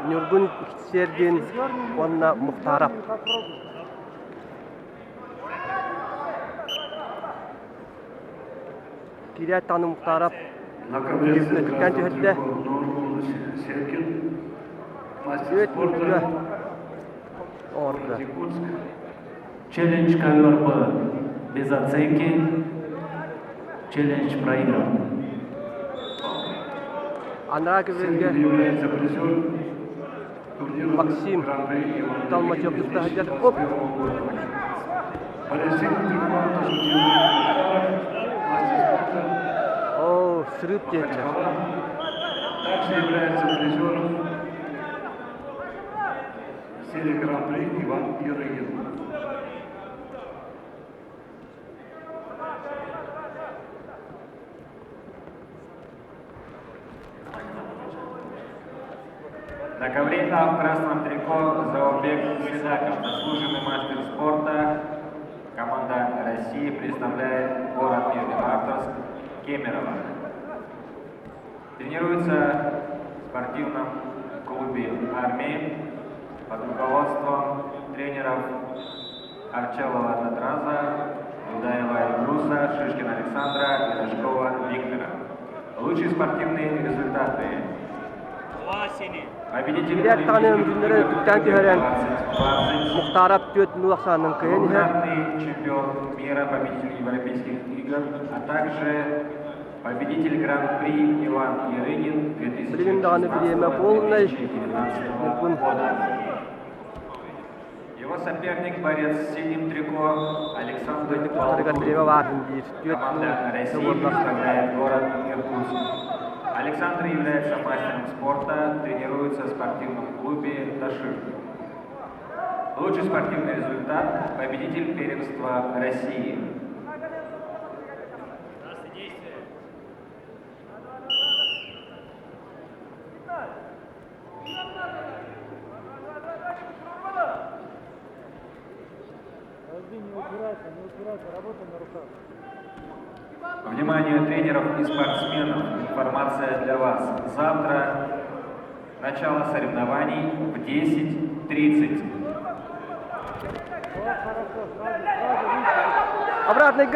Ньургун Сергин уонна Мухтаров. Киирээт даҕаны Мухтаров түктээн түһэрдэ. Үөт мүлгү оҥордо. Челлендж ковер Б без оценки. Челлендж проигран. Анараа көбүөргэ Максим Толмачев тутта сылдьар. Оп! Оо, срыв диэтилэр. Также является призером серии Гран-при Иван Ерыгин. На ковре А в красном трико Заурбек Сидаков, заслуженный мастер спорта. Команда России представляет город Нижневартовск, Кемерово. Тренируется в спортивном клубе армии под руководством тренеров Арчалова Татраза, Дудаева Эльбруса, Шишкина Александра и Рожкова Виктора. Лучшие спортивные результаты. Победитель Билээт даҕаны Олимпийских күннэрэ игр түктээн түһэрэн 2020, Мухтаров түөрт нуу ахсаанынан кыайан иһэр. двукратный чемпион мира, победитель Европейских игр, а также победитель Гран-при Иван Ерыгин Билигин даҕаны бириэмэ полнай. 2016-2019 Ньургун года. Его соперник борец в синем трико Александр Быйдык тустарыгар Балдун. бириэмэ баар диир. Түөрт нуу Команда России буолла. представляет город Иркутск. Александр является мастером спорта, тренируется в спортивном клубе «Ташир». Лучший спортивный результат – победитель первенства России. Внимание тренеров и спортсменов! Информация для вас. Завтра начало соревнований в 10:30. Обратный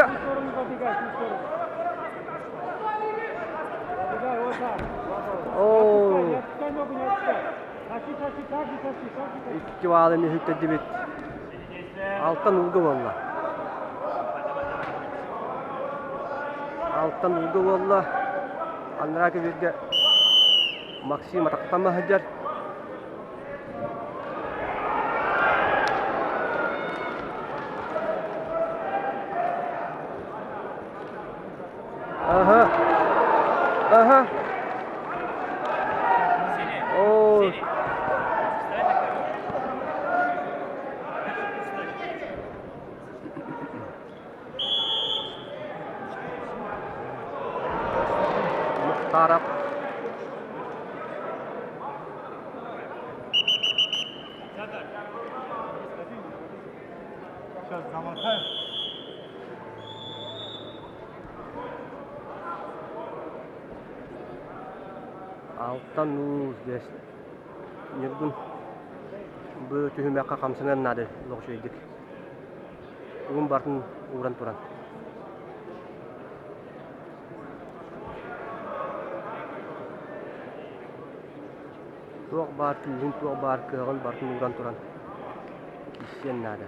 Оо. Икки баалын үһүктэрдибит. Алтан уулга буолла. Алтан уулга буолла. Анараа көбүөргэ Максим атахтан сылдьар. Аха. Аха. Оо. Мухтаров. Сейчас замотаем. Алтан уус диэс Ньургун бу түһүмэххэ хамсаныан наада олох үчүгэйдик. Тугун барытын ууран туран. Туох баар күүһүн, туох баар кыаҕын барытын ууран туран киирсиэн наада.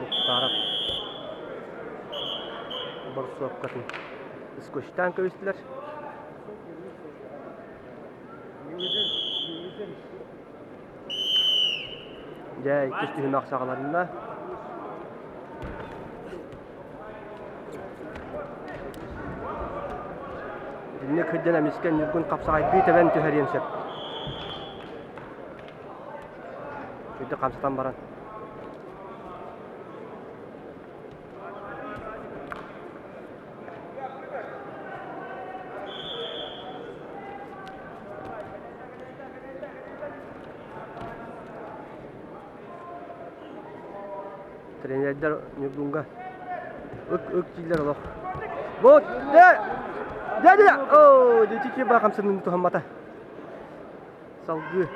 Мухтаров борсуопкатын скотчтаан кэбистилэр. Дьэ, иккис түһүмэх саҕаланна. Итинник сылдьан эмискэ Ньургун хапсаҕайдыы тэбэн түһэриэн сөп. Үрдүк хамсатан баран. Тренердэр Ньургунга ык ык дииллэр олох. Вот, дэ! Дэ дэ! Оо, дьэ ба хамсанын туһаммата. Салгыы.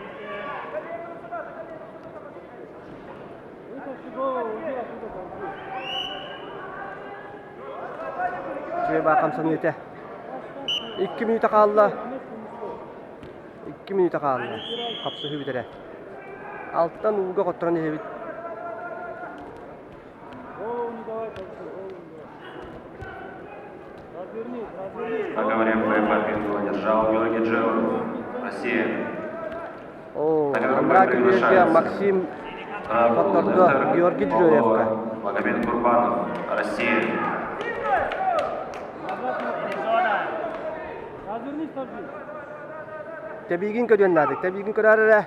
Үчүгэй баа хамсаныы этэ. 2 мүнүүтэ хаалла. 2 мүнүүтэ хаалла. Хапсыһыы бүтэрэ. Алтан ууга хотторон иһэбит. Поговорим победу одержал Георгий Джеоров, Россия. О, Андрей Кириллович Максим хоттордо Георгий Джоевка. Магомед Курбанов, Россия. Тэбиигин көрүөн наада. Тэбиигин көрөр эрэ.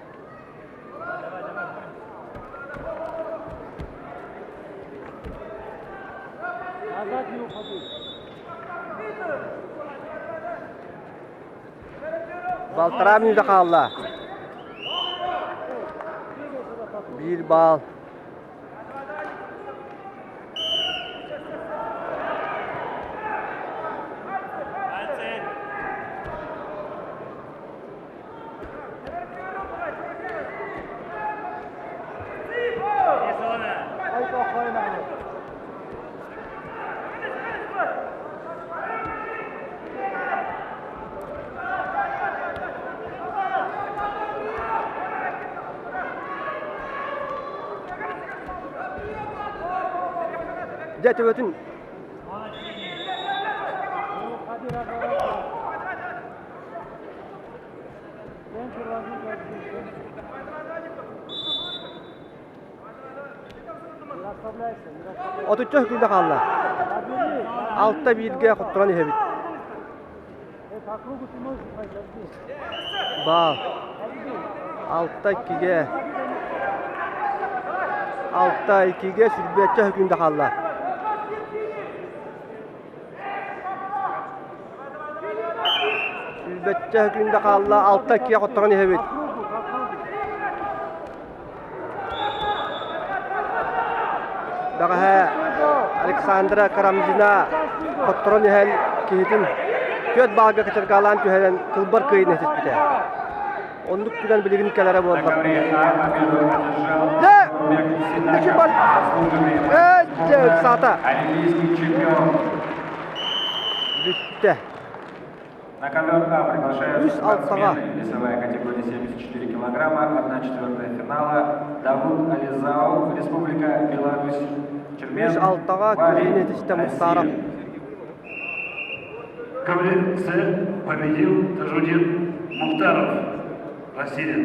Балтараа мүнүүтэ хаалла. Биир баал. Дьэ төбөтүн Отучча күндэ хаалла. Алта бииргэ хотторон иһэбит. Баа. 6-2-гэ. 6-2-гэ сүүрбэччэ күндэ хаалла. Сүүрбэччэ күндэ хаалла, 6-2-гэ хотторон иһэбит. Бэҕэһээ Александра Карамзина хотторон иһэн киһитин түөрт баалга кычыргаалаан түһэрэн кылбар кыайыыны ситиспитэ. Оннук түгэн билигин кэлэрэ буолла. Дьэ! Ээ, дьэ, ыксаата. Бүттэ. На ковер А приглашаются Үс алтаҕа. спортсмены весовая категория 74 килограмма, 1-4 финала Давуд Ализау, Республика Беларусь, Чермен, Үс алтаҕа Валий, кыайыыны ситистэ Мухтаров. Россия. В ковре С победил Тажудин Мухтаров, Россия.